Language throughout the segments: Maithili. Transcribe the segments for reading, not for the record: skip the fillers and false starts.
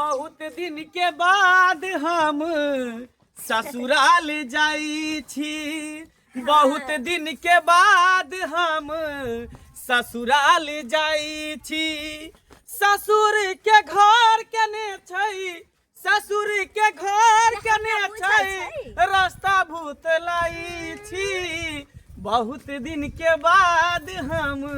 बहुत दिन के बाद हम ससुराल जाई छी। बहुत दिन के बाद हम ससुराल जाई छी। ससुर के घर केने छै, ससुर के घर केने छै, रास्ता भूतलाई छी। बहुत दिन के बाद हम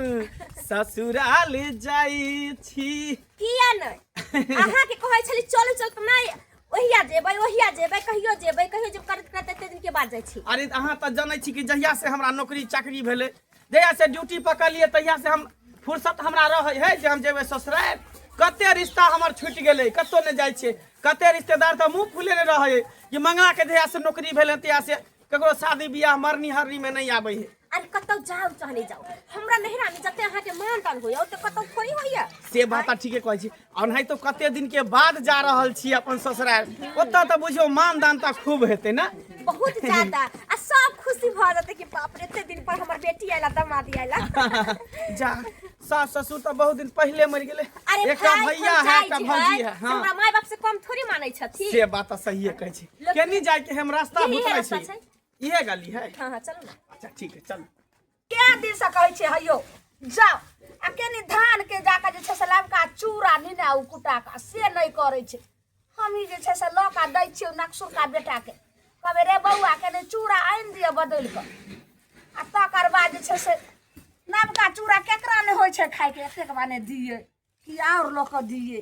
ससुराल जाई छी। किया नहि अहाँके कहै छली चलू चल तऽ नहि, ओहिया जेबै ओहिया जेबै, कहियो जेबै कहियो जेबै करैत करैत एते दिन के बाद जाइ छी। अरे अहाँ तऽ जनै छी कि जहिया से हमरा नौकरी चाकरी भेलै, जहिया से ड्यूटी पकड़लियै, तहिया से हम फुर्सत हमरा रहै है जे हम जेबै ससुराल। कते रिश्ता हमर छूटि गेलै, कतौ नहि जाइ छियै। कते रिश्तेदार तऽ मुँह फुलेने रहै कि मंगला के जहिया से नौकरी भेलै तहिया से ककरो शादी बियाह मरनी हरनी में नहीं आबै है। अरे कतौ जाउ चाहे जाउ, हमरा नैहरा में जते अहाँ के मान तान होइया ओते कतौ थोड़ी होइया। से बात तऽ ठीके कहै छी। ओनाहितो कते दिन के बाद जा रहल छी अपन ससुराल, ओतऽ तऽ बुझियौ मान दान तऽ खूब हेतै ने। बहुत ज्यादा, आ सब खुशी भऽ जेतै कि बाप रे एते दिन पर हमर बेटी आयला, दमादी आयला। जा, सास ससुर तऽ बहुत दिन पहिले मरि गेलै। अरे एकटा भाई भैया है, एकटा भौजी है। हाँ, हमरा माय बाप से कम थोड़ी मानै छथिन। से बात तऽ सहिए कहै छी। केनी जाय के हम रास्ता यही भुतलै रास्ता छी? छै। इहे गली है। हाँ हाँ, चलू ना। अच्छा ठीक है, चलू। कै दिन से कहै छै हयो जाउ आ केनी धान के जाके जे छै से लबका चूड़ा नेने आउ कुटा के, से नहि करै छै। हमही जे छै से लऽ कऽ दै छियै नक्सुरका बेटाके, कहबै रे बौआ केने चूड़ा आनि दिअ बदलि कऽ। आ तकर बाद जे छै से नवका चूड़ा केकरा नहि होइ छै खायके, एतेक बाने दियै कि आओर लऽ कऽ दियै,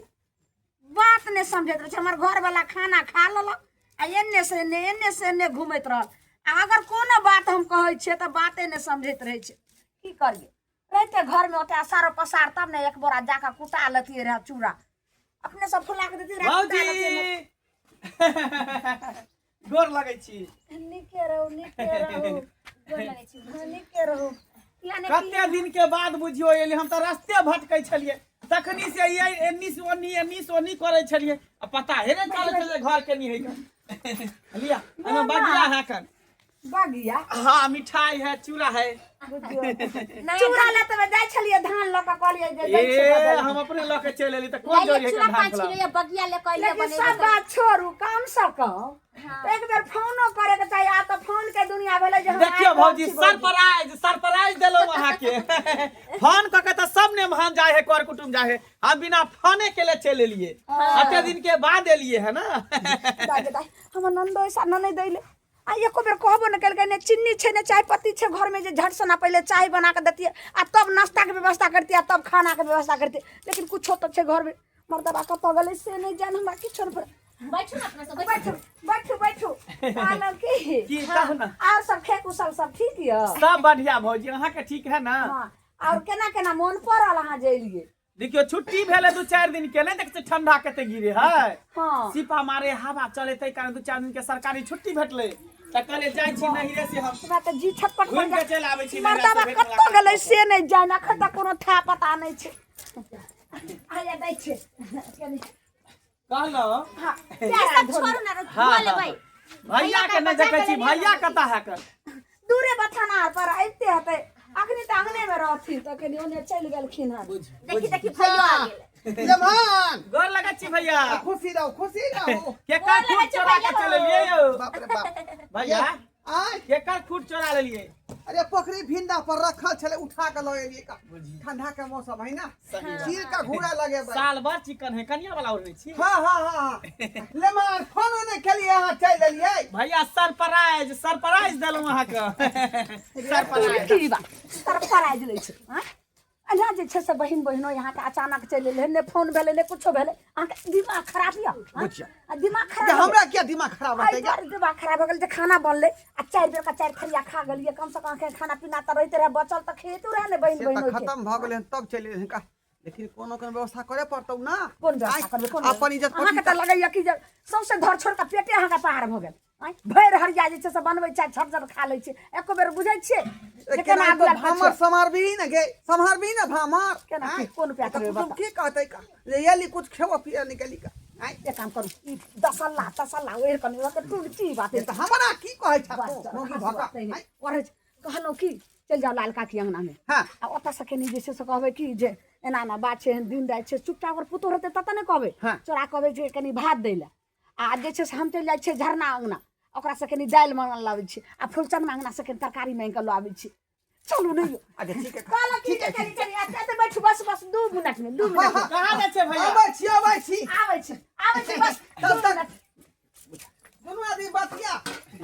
बात नहि समझैत रहै छै। हमर घरवला खाना खा लेलक आ एन्ने से एन्ने एन्ने से एन्ने घुमैत रहल, आ अगर कोनो बात हम कहै छियै तऽ बाते नहि समझैत रहै छै। की करियै, रहिते घरमे ओते असारो पसार तब ने एक बोरा जाकऽ कुटा लेतियै रहए चूड़ा, अपने सब फुला के देतियै रहए, कुटा लेतियै भौजी गोर लगै छी। नीके रहू, नीके रहू, गोर लगै छी। हाँ, नीके रहू। यानी कि कते दिन के बाद बुझियो एली, हम तऽ रास्ते भटकै छलियै तखनी से, ये एन्नी से ओन्नी एन्नी से ओन्नी करै छलियै आ पता हे ने चलै छलै घर के नहीं है। लिया, एहिमे बगिया है कन। बगिया? हाँ, मिठाई है, चूड़ा है। नहि, चूड़ा लए तऽ जाइ छलियै धान लऽ कऽ, कहलियै जे दै ए छियै बदलि। हम अपने लऽ के चलि एली तऽ कोन जरूरी है चूड़ा धान 5 फुलाउ? किलो या बगिया ले कऽ लेकिन सब बात छोड़ू, कम से कम एक बेर फोनो करे के चाही। आब तऽ फोन के दुनिया भेलै जे हम देखियौ आबि रहल भौजी छी। सरप्राइज, सरप्राइज देलहुँ अहाँके। फोन कऽ के तऽ सब ने महान जाइ है, कर कुटुम जाइ है, हम बिना फोने केले चलि एलियै, एते दिन के बाद एलियै है ना। दाइ गे दाइ, हमर ननदो ऐसा ननै दैले आ एको बेर कहबो नहि केलकै। ने चीनी छै ने चाय पत्ती छै घरमे जे झट सना पहिले चाय बना कऽ दैतियै आ तब नाश्ताके व्यवस्था करतियै आ तब खानाके व्यवस्था करतियै, लेकिन कुछो तऽ छै घरमे। मर्दबा कतऽ गेलै से नहि जान, हमरा किछो नहि पता। बैठू ना अपना सब, बैठू बैठू बैठू। कहलहुँ की की कहू ना। आओर सब खे कुशल सब ठीक यऽ? सब बढ़िया भौजी, अहाँके ठीक है ना? हाँ, आओर केना केना मोन पड़ल अहाँ जे एलियै? देखियौ छुट्टी भेलै 2-4 दिन के, नहि देखै छियै ठंडा कते गिरे है? हाँ। सिपा मारे हवा चले, ताहि कारण 2-4 दिन के सरकारी छुट्टी भेटलै तऽ कहलियै जाइ छी नहिरे से हम हमरा तऽ जी छटपट घुमि के चलि आबै छी नैहरा से मर्दबा भेंट कतऽ मुलाकात गेलै कऽ के। से नहि जानि, एखन तक कोनो था पता नहि छै। आया दै छै कनी। कहलहुँ हाँ, ई सब छोड़ू ना, हाँ, धो लेबै। भैया के नहि देखै छी, भैया कतऽ है कर? दूरे बथाना पर अबिते हेतै, अखनी तऽ अंगने मे रहथिन तऽ कनी ओने चलि गेलखिन हन। देखी देखी भैया आ गेलै। जवान गोर लगै छी भैया। खुशी रहू, खुशी रहू। केकर गोर लगै खूट छी चोरा के भैया। चलेलियै यौ? बाप रे बाप। भैया आय केकर खूट चोरा लेलियै? अरे पोखरी भिंडा पर रखल छलै, उठा के लऽ एलियै का। ठंडा के मौसम है ना, सही बात। चीर का घूरा लगेबै। साल भर चिकन है, कनिया वाला ओढ़ने छी। हाँ हाँ हाँ हाँ, ले मार फोनो नहि केलियै, अहाँ चलि एलियै। भैया सरप्राइज, सरप्राइज देलहुँ अहाँके, सरप्राइज। की बात सरप्राइज लै छै? आँय? एना जे छै से बहिन बहिनो यहाँके अचानक चलि एलै, ने फोन भेलै ने कुछो भेलै, अहाँके दिमाग खराब यऽ? आँय? बुझियौ। आ दिमाग जे खराब भऽ हमरा किया दिमाग खराब एहि रहतै? दुआरे दिमाग खराब भऽ गेल जे खाना बनलै आ 4 बेर के 4 थरिया खा गेलियै। कम से कम अहाँके खाना पीना तऽ रहिते रहै, बचल तऽ खेतो रहै ने बहिन से तऽ बहिनो के। खतम भऽ गेलै हन तब चलि एलियै का, लेकिन कोनो कोनो व्यवस्था करे पड़तौ ना। कोन व्यवस्था आँय, करबै? कोन अपन इज्जत अहाँके तऽ लगैया कि जे सौंसे घर छोड़ि कऽ पेटे अहाँके पहाड़ भऽ गेल। आँय, भरि हरिया जे छै से बनबै छै, झट झट खा लै छै। एको बेर बुझै छियै जे केना केना अगला भामर सम्हारबी ने गे, सम्हारबी ने भामर? केना आँय, की, कोन उपाय तऽ करबै कुटुम बता? की कहतै का जे एली कुछ खेबो पिए निकली का? आँय, एक काम करू, ई दसल्ला तसल्ला ओढ़ि कऽ नहि टूटी बात। से तऽ हमरा की कहै छ बस, तू चल, मौगी खास भका? बात नहि है। आँय, पढ़ै छी। कहलहुँ की चलि जाउ लाल काकी अंगनामे हाँ आ ओतऽ से कनी जे छै से कहबै कि जे एना एना बात छै, एहन दिन राति छै। चुपचाप ओकर पुतोह रहतै ततऽ नहि कहबै। हाँ। चोरा कहबै जे कनि भात दै लए, आ जे छै से हम चलि जाइ छियै झरना अङ्गना, ओकरासँ कनि दालि माङ्गल लाबै छी, आ फुलचनमा अङ्गनासँ कनि तरकारी माङि कऽ लऽ आबै छी। चलू नहि यौ। अच्छा ठीक है। कहलक की जे कनि कनि एतऽ बैठू, बस बस 2 मिनट मे, 2 मिनट मे। कहाँ जाइ छै भैया? अबै छी, अबै छी। आबै छी, आबै छी, बस 2 मिनट। दुनू आदमी बतिया।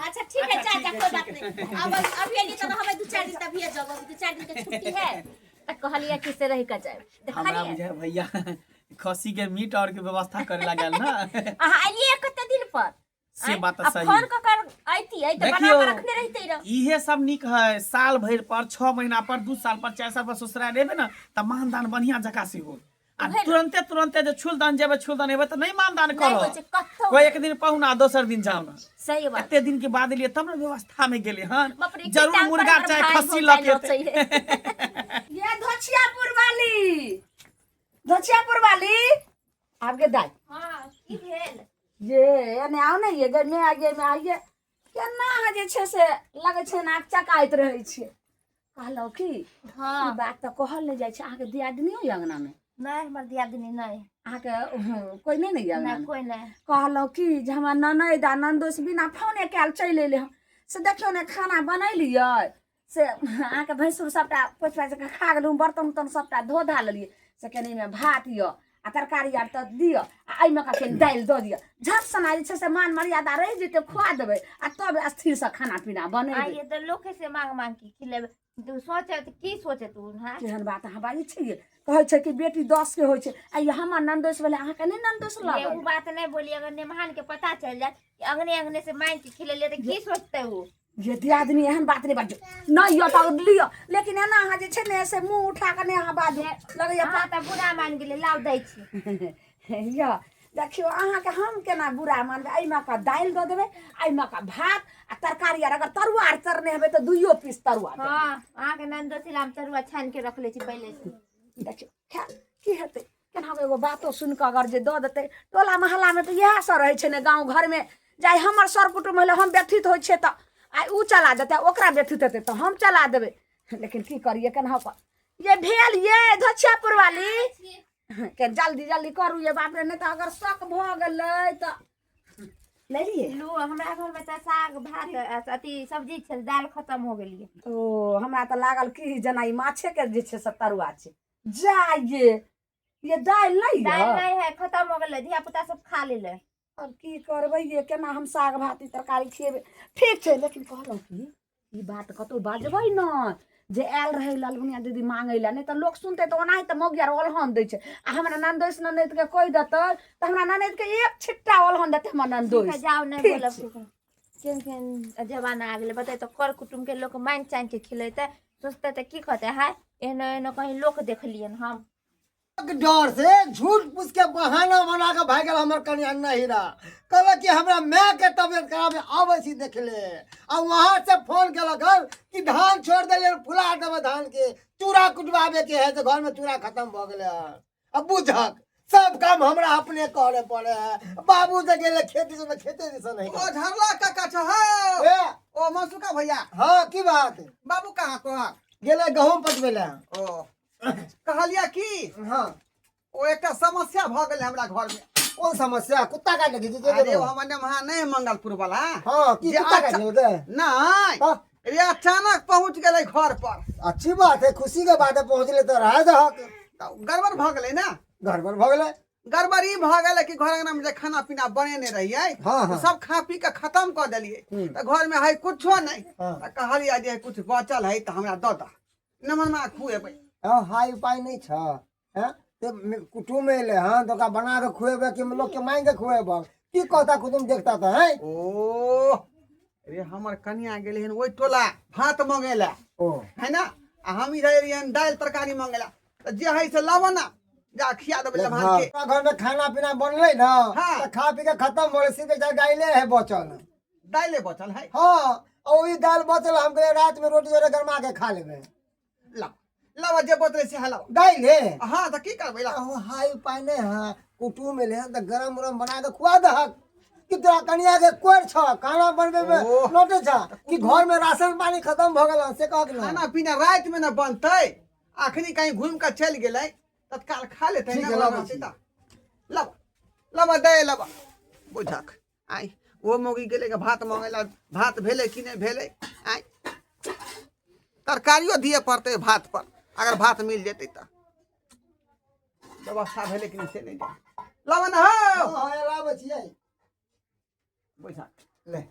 अच्छा ठीक है, जा जा, कोई बात नहीं। अब अभी अली तो रहबै 2-4 दिन, तभी जाओ। अभी 2-4 दिन के छुट्टी है त कहलिए कि से रह के जाए। हमरा देखलिए। बुझाय भैया खस्सी के मीट और के व्यवस्था करे लागल ना। अहाँ अलिए कते दिन पर से बात तऽ आ सही। फोन कऽ कर अइती तऽ बना देखियौ, कऽ रखने रहिते रह। इहे सब नीक है। साल भरि पर, 6 महीना पर, 2 साल पर, 4 साल पर ससुराल एबै ने तऽ मानदान बढ़िया जकाँ से हो। आ उहे ने। तुरंते तुरंते जे छुलदान जेबै, छुलदान एबै तऽ नहि मानदान नहि होइ करत। छै कतौ। कोई एक दिन पहुना, दोसर दिन जाओ ना। सही बात। एते दिन के बाद एलियै तब ने व्यवस्था में गेलै हन। बाप रे, जरूर टांग पर मुर्गा हमर चाहे भाई खस्सी लऽ भौजाइ के एतै। नचै है। ये धोछियापुर वाली, धोछियापुर वाली, आपके दाई। हाँ, की भेल? ये एने आउ ने, ये में आइए, में आइए। केना अहाँ जे छै से लगै छै नाक चकाइत रहै छियै? कहलहुँ की, ई बात तऽ कहल नहि जाइ छै। अहाँके दियादनियो यऽ अङ्गनामे? नहि, हमर दियादनी नहि। अहाँके कोइ नहि ने यऽ नहि। अङ्गनामे? कोइ नहि। कहलहुँ की जे हमर ननैद आ ननदोस बिना फोने कयल चलि एलै हँ, से देखियौ ने खाना बनेलियै, से अहाँके भैंसुर सभटा पोछि पाछि कऽ खा गेलहुँ, बर्तन उर्तन सभटा धो धा लेलियै, से कनिमे भात यऽ आ तरकारी आर तऽ दिअ, आ एहिमे का कनि दालि दऽ दिअ। झट सना जे छै से मान मर्यादा रहि जेतै, खुआ देबै आ तब स्थिरसँ खाना पीना बनेबै। आइए तऽ लोके से मांग मांग के खिलेबै, तू सोचे तऽ की सोचे तू? हाँ। केहन बात अहाँ बाजै छियै? कहै छै कि बेटी 10 के होइ छै, आ ई हमर ननदोस भेलै, अहाँके नहि ननदोस ये लागल? उ बात नहीं बोली। अगर मेहमान के पता चल जाए कि अंगने अंगने से मांग के खिलेलिए तो की सोचते वो? ये दियादनी, एहन बात नहि बाजू। नहि यऽ तऽ लिअ, लेकिन एना अहाँ जे छै ने से मुँह उठा कऽ नहि अहाँ बाजू, लगैया। अहाँ तऽ बुरा मान गेलै, लाउ दै छी। यऽ देखियौ, अहाँके हम केना बुरा मानबै? एहिमे का दालि दऽ देबै, एहिमे का भात आ तरकारी आर। अगर तरुआ आर तरने हेबै तऽ दुइयो पीस तरुआ दऽ देबै। हाँ, अहाँके ननदोसी ला हम तरुआ छानि के रखले छी पहिले से। देखियौ, खैर की हेतै, केना एगो बातो सुनि कऽ अगर जे दऽ देतै। टोला मोहल्लामे तऽ इएह सब रहै छै ने। गाँव घरमे जाहि हमर सर कुटुम्ब होलै, हम व्यथित होइ छियै तऽ आइ ओ चला देतै, ओकरा व्यथित हेतै तऽ हम चला देबै। लेकिन की करियै, केना कऽ ये भेल? ये धोछियापुर वाली के जल्दी जल्दी करू ये, बाप रे, नहि तऽ अगर शक भऽ गेलै तऽ लेलियै। लू, हमरा घर में तऽ साग भात आ अथी सब्जी छै, दालि खत्म हो गेलियै। ओ, हमरा तऽ लागल कि जेना ई माछेके जे छै से तरुआ छै। जा ये दालि नहि दालि यऽ? नहीं है, खत्म हो गेलै, धिया पुता सब खा लेले। आब की करबै ये? केना हम साग भात ई तरकारी खिएबै? ठीक छै, लेकिन कहलहुँ की, ई बात कतहु बाजबै ने जे आयल रहै ललमुनिया दीदी मांगै लए। नहि तऽ लोक सुनतै तऽ ओनाही तऽ मौगी आर ओलहन दै छै, आ हमरा ननदोसि ननैदके कहि देतै तऽ हमरा ननैदके एक छिट्टा ओलहन देतै हमर ठीक है। ननदोसि। जाओ, नहीं ठीक बोलब छै। केकरो। केहन केहन जमाना आ गेलै, बतै तऽ कर कुटुम्ब के लोक मांगि चांगि के खिलेतै, सोचतै तऽ की कहतै? हाय, एहनो एहनो कहीं लोक देखलियनि हम। के डर से झूठ पूछ के बहाना बना के भागि गेल हमर कनिया नहिरा। कहलक कि हमरा माय के तबियत खराब है, आबै छी देखले। आ वहां से फोन केलक हन कि धान छोड़ देलियै, फुला देबै धान के, चूड़ा कुटवाबे के है, जे घर में चूड़ा खत्म भऽ गेलै हन। आ बुझक, सब काम हमरा अपने करे पड़े है। बाबू जे गेले खेती से, खेते दिस नहीं। ओ झरला काका छ हौ। ए। ओ मनसुखा भैया। हाँ, की बात? बाबू कहाँ तोहर? गेले गहूम पटबै लए। ओ, कहलिया की, ओ एकटा समस्या भऽ गेलै हमरा घरमे। कोन समस्या? कुत्ता काटि लेलकै की? अरे, ओ हमर नेमहा नहि, मंगलपुर वाला। हाँ, की? जे कुत्ता काटि लेलकै? नहि। हाँ। रे, अचानक पहुँच गेलै घर पर। अच्छी बात है, खुशी के बात है, पहुँचले तो रह दहक। तऽ गड़बड़ भऽ गेलै ने। गड़बड़ भऽ गेलै? गड़बड़ ई भऽ गेलै कि घर अंगना में जे खाना पीना बनेने रहियै, हाँ, हाँ। ओ सब खा पी के खत्म कऽ देलियै। तऽ घर में है कुछो नहि। तऽ कहलियै जे कुछ बचल है तऽ हमरा दऽ दह, नमनमा खुएबै। हाँ, हाय उपाय नहि छ? हैं ते कुटुम्ब एले हन तऽ ओकरा बना के खुएबै कि लोग के मांगि के खुएबै? की कहता कुटुम्ब देखता तऽ है? ओ रे, हमर कनिया गेलै हन ओहि टोला भात मंगे ला। ओ। है ना, आ हम इधर एलियै दालि तरकारी मंगे ला, तऽ जे है से लाबऽ ना, जा खिया देबै लभान के। अपना घर में खाना पीना बनलै ना? हाँ। तऽ खा पी के खत्म भऽ गेलै, सिर्फ एकटा दाइले है बचल। दाइले बचल है? हाँ, आ ओही दालि बचल, हम कहलियै रातिमे रोटी जोरे गरमा के खा लेबै। ला लाबऽ, जे बचलै से लाबऽ। दाइले? हाँ, तऽ की करबै, ला। अहो, हाय उपाय नहि है? कुटुम्ब एलै हन तऽ गरम उरम बना के खुआ दहक कि तोरा कनिया के कोर छ खाना बनबे में? ओह। नोटे छ कि घर में राशन पानी खत्म भऽ गेल हन, से कहक ना। खाना पीना रातिमे ने बनतै, अखनी कहीं घुमि कऽ चलि गेलै। तत्काल खा लेतै ठीक ने है, ओकरा लाबै रहतै छी। तऽ लब लब दे लब बुझक आइ ओ मौगी गेलै गे भात मङ्गै लए भात भेलै कि नहि भेलै आइ तरकारियो दिअ पड़तै भात पर अगर भात मिल जेतै तऽ व्यवस्था भेलै कि नहि से नहि जानि लब ने हौ हँ हँ लाबै छियै बैठा ले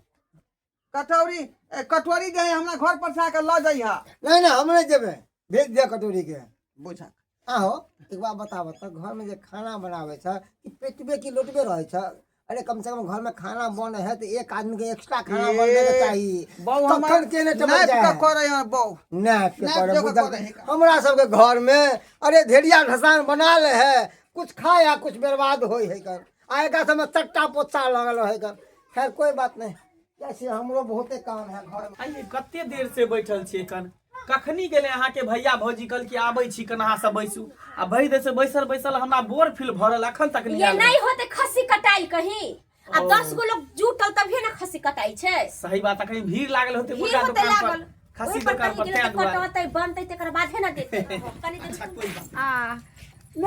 कटौरी ए, कटोरी जे है हमरा घर पर से आके लऽ जइह नहीं नहीं हम नहीं जेबै भेज दिअ कटोरी के बुझक आहो एक बार बताबऽ तऽ घरमे जे खाना बनाबै छ कि पेटबे कि लोटबे रहै छ अरे कम से कम घर में खाना बने है तो एक आदमी के एक्स्ट्रा खाना बनने के चाही बहू हमर कखन के ने चमक नापि जाए कऽ करै है बहू नाप के नापि करे जोकर बुझल करै है का। हमरा सबके घर में अरे धेरिया ढसान बना ले है कुछ खाए आ कुछ बर्बाद होय है कर आ एक समय चट्टा पोचा लगल है कर खैर कोई बात नहीं जैसे हमरो बहुते काम है घर में आइए कते देर से बैठल छियै कन कखनी गेलै अहाँके भैया भौजी कहल कि आबै छी कन अहाँ सब बैसू आ भरि देर से बैसल बैसल हमरा बोर फील भऽ रहल अखन तक नहि ये आयल नहीं होते खस्सी कटाई कहीं आ 10 गो लोग जुटल तभिए ना खस्सी कटाई छै सही बात अखन भीड़ लागल होते भीड़ मुर्गा होते दुकान पर लागल खस्सी ओहि पर दुकान कहीं पर गेलै तैं तऽ दुआरे कटतै बनतै तकर बादे ना देतै कनि देर अच्छा कोई बात आ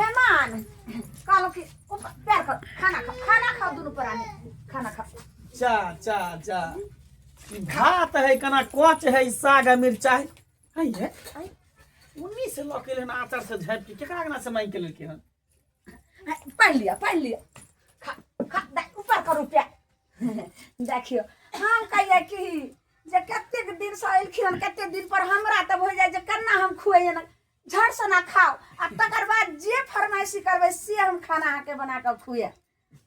मेहमान कहलहुँ कि ऊपर पैर कर खाना खाओ खाना खाओ दुनू प्राणी खाना खाओ जा जा जा ई भात है कना कच है ई साग आ मिरचाई है है उन्नी से लऽ के एलै हन आचार से झाँपि के केकरा अंगना से मांगि के लेलकै हन पढ़ लिअ पढ़ लिअ खा खा दे, ऊपर करू पैर देखियौ हम कहियै कि जे कतेक दिनसँ एलखिन हन कतेक दिन पर हमरा तऽ भऽ जाइ जे केना हम खुअइयन झट सना खाउ आ तकर बाद जे फरमाइशी करबै से हम खाना अहाँके बना कऽ खुआएब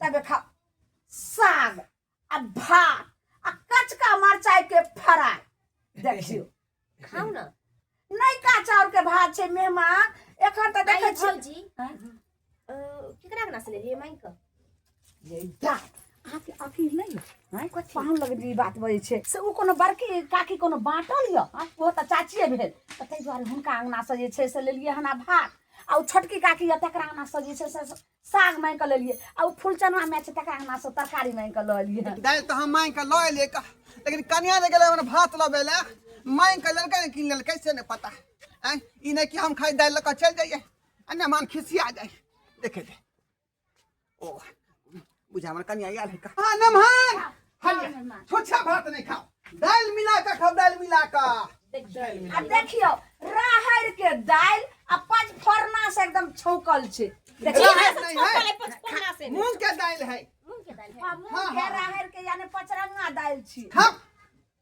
तबे खाउ साग आ भात आ कचका मरचाइ के फ्राई देखियौ खाउ ना नैका चाउर के भात छै मेहमान एखन तऽ देखै आई छी भौजी आँय? केकरा अंगना से लेलियै मांगि कऽ ये बात अहाँके अकील नहि यऽ आँय पाहुन लग जे ई बात बजै छै से ओ कोनो बड़की काकी कोनो बाँटल यऽ आँय ओ तऽ चाचिए भेल तऽ ताहि दुआरे हुनका अङ्गनासँ जे छै से लेलियै हन आ भात आ ओ छोटकी काकी यऽ तकरा अङ्गनासँ जे छै से साग माँगि कऽ लेलियै आ ओ फुलचनवा माय छै तकरा अङ्गनासँ तरकारी माँगि कऽ लऽ एलियै हन दालि तऽ हम माँगि कऽ लऽ एलियै लेकिन कनिया जे गेलै हमर भात लबै लए माँगि कऽ लेलकै ने की लेलकै से नहि पता आँय ई नहि कि हम खाली दालि लऽ कऽ चलि जइयै आ मेहमान खिसिया जाइ देखे दे ओ बुझा हमर कनिया आयल है हाँ नमहर हलिया छोछा भात नहीं खाओ दालि मिला कऽ खाओ दालि मिला कऽ आ देखियौ राहरि के दालि आ पचफोरना से एकदम छौंकल छै देखियौ राहरि नहीं है छौंकल है, पचफोरना से नहीं। मूंग के दालि है मूंग के दालि है हाँ, मूंग के राहरि के यानी पचरंगा दालि छी खाओ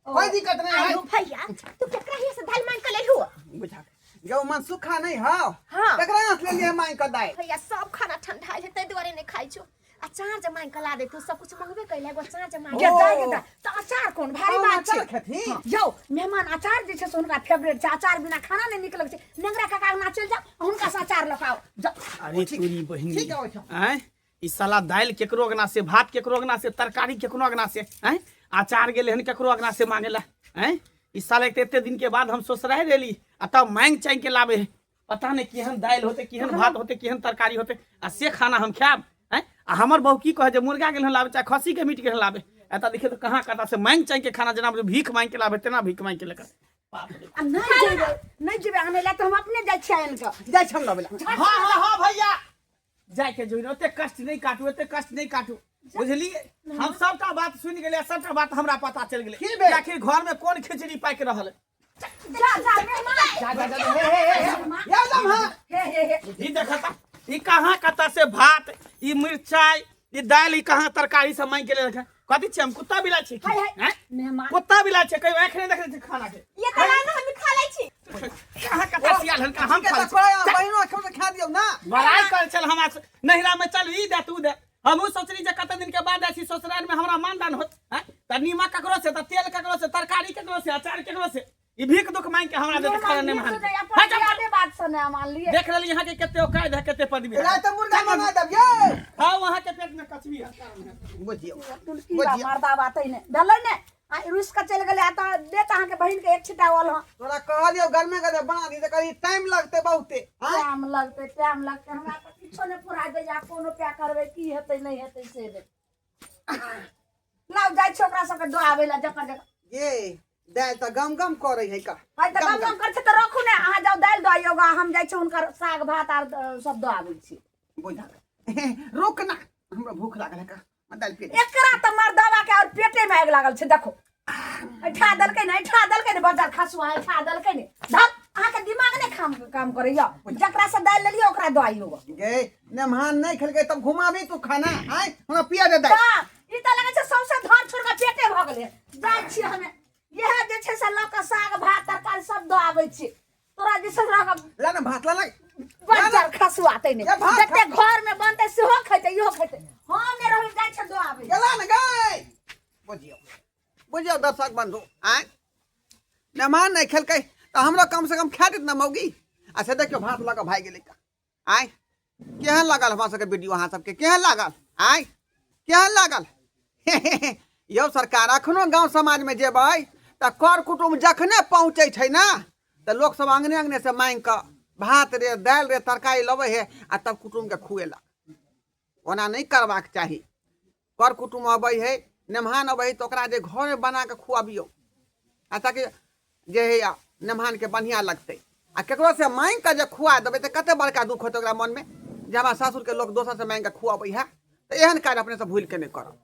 कोई दिक्कत नहीं है आयो भैया तू केकरा हिया से दालि मांगि के लेलहु बुझा गौ मन सूखा नहीं हौ हाँ। तकरा यहाँ से लेलियै मांगि कऽ दालि भैया सब खाना ठंडा है ताहि दुआरे नहीं खाइ छौ अचार जमाइ के ला दे तू सब कुछ मंगबे कैले एगो अचार जमा गे दाइ गे दाइ तऽ अचार कोन भारी हम बात छै अचार खेथिन? हाँ, यौ मेहमान अचार जे छै से हुनका फेवरेट छै अचार बिना खाना नहि नीक लगै छै नेंगरा काका अंगना चलि जाउ आ हुनका से अचार लऽ कऽ आउ जाउ अरे तोरी बहिनी ठीक है, ओहिठाम। आँय ई साला दालि केकरो अंगना से भात केकरो अंगना से तरकारी केकरो अंगना से आँय अचार गेलै हन केकरो अंगना से मांगे ला आँय ई साला एक तऽ एते दिन के बाद हम ससुरारि एली आ तब मांगि चाँगि के लाबे है पता नहीं केहन दालि होते केहन भात होते केहन तरकारी होते आ से खाना हम खायब आँय आ हमर बहू की कहे जे मुर्गा गेल हन लाबे चाहे खस्सी के मीट गेल हन लाबे एतऽ देखियौ तऽ कहाँ कतऽ से मांगि चाँगि के खाना जेना भीख मांगि के लाबे तेना भीख मांगि के लेकर बाप रे आ नहि जेबै नहि जेबै आनै लए तऽ हम अपने जाइ छियै आनि कऽ जाइ छी हम लबै लए हाँ हाँ हाँ भैया जाय के जोइन ओते कष्ट नहीं काटू ओते कष्ट नहीं काटू बुझलिए हम सबटा बात सुनि गेलियै सबटा बात हमरा पता चलि गेलै की भेल? आखिर घर में कोन खिचड़ी पाकि रहल है जा जा मेहमान जा जा जा हे हे हे हे या लम्हा हे हे हे ई देखता ई कहाँ कतऽ से भात ई मिरचाई ई दालि ई कहाँ तरकारी सब मांगि के लेलक हन? कथी छियै हम कुत्ता बिलाइ छी की? हाय, हाय। हैं? मेहमान कुत्ता बिलाइ छै कहियो आँखि नहि देखने छै खाना के ये तऽ लाना हम खा लै छी कहाँ कतऽ सियाल हन कहाँ हम के खा लै तऽ छी? कहै बहिनो के खा दियौ ना बड़ाई कर छल हमरा से। नैहरा में चल ई दे तू दे हमहूँ सोचली जे कते दिन के बाद जाइ छी ससुराल में हमरा मानदान होत हैं? तऽ नीमक ककरो से तऽ तेल ककरो से तरकारी ककरो से अचार ककरो से ई भीख दुख मांगि के हमरा देते खाना नहीं मान अपन हट जा। यादे बात से नहि मानलियै देख रहली यहाँ के कते औकात है कते पदवी है रात मुर्गा मंगा देब ये हाँ वहाँ के पेट में कछुई है बुझियौ टुनकी बा मर्दा बात ने भेलै ने आ रुस के चलि गेलै आ तऽ देत अहाँके बहिन के एक छिटा ओल हँ तोरा कहलियौ गरमे गरमे बना दी तऽ कहली टाइम लगतै बहुते आँय टाइम लगतै टाइम लगतै हमरा तऽ किछो नहि फुरा दैया कोनो प्या करबै की हेतै नहि हेतै से नहि लाउ जाइ छी ओकरा सबके दऽ आबै लए जकर जकर ये दालि तऽ गम गम करै है का। है तऽ गम गम करै छै तऽ रखू ने, अहाँ जाउ दालि दऽ आइयौ, हम जाइ छी हुनकर साग भात आर सब दऽ आबै छी। बुझल, रुक ना, हमरा भूख लागल है का, दालि पी। एकरा तऽ मर्दावा के और पेटे में आगि लागल छै। देखो, ऐठा देलकै ने, ऐठा देलकै ने, बजार खसुआ ऐठा देलकै ने। धत, अहाँके दिमाग नहि काम काम करैया। जकरा से दालि लेलियै ओकरा दऽ आइयौ। गे, मेहमान नहि खेलकै तब घुमाबी तू खाना आय, हमरा पिया दे दालि। तऽ ई तऽ लगै छै सौंसे धान छोड़ कऽ पेटे भऽ गेलै। जाइ छियै हमे, इएह जे छै से लऽ कऽ साग भात तरकारी सब दऽ आबै छी। तोरा जे छै से लऽ कऽ ला ना भात, ला ना। बज्जर खसुआ तै ने ए, भात खा। जते घर में बनतै सेहो खेतै, इहो खेतै। हम नहि रहबै, जाइ छै दऽ आबै। गेला ने गै। बुझियौ बुझियौ दर्शक बंधु, आँय, मेहमान नहि खेलकै तऽ हमरो कम से कम खा देत ने मौगी। आ से देखियौ, भात लऽ कऽ भागि गेलै। आँय, केहन लागल हमरा सबके वीडियो? अहाँ सबके केहन लागल? आँय, केहन लागल यौ सरकार? अखनो गाँव समाजमे जेबै तऽ कर कुटुम्ब जखने पहुँचै छै ने, तऽ लोक सब अङ्गने अङ्गने से माँगि कऽ भात रे, दालि रे, तरकारी लबै है आ तब कुटुम्बके खुएलक। ओना नहि करबाक चाही। कर कुटुम्ब अबै है, मेहमान अबै है, तऽ ओकरा जे घरमे बना कऽ खुअबियौ आ ताकि जे है मेहमानके बढ़िआँ लगतै। आ ककरोसँ माँगि कऽ जे खुआ देबै तऽ कते बड़का दुःख होतै ओकरा मनमे, जे हमरा सासुरके लोक दोसरसँ माँगि कऽ खुअबै है। तऽ एहन काज अपनेसँ भूलि कऽ नहि करब।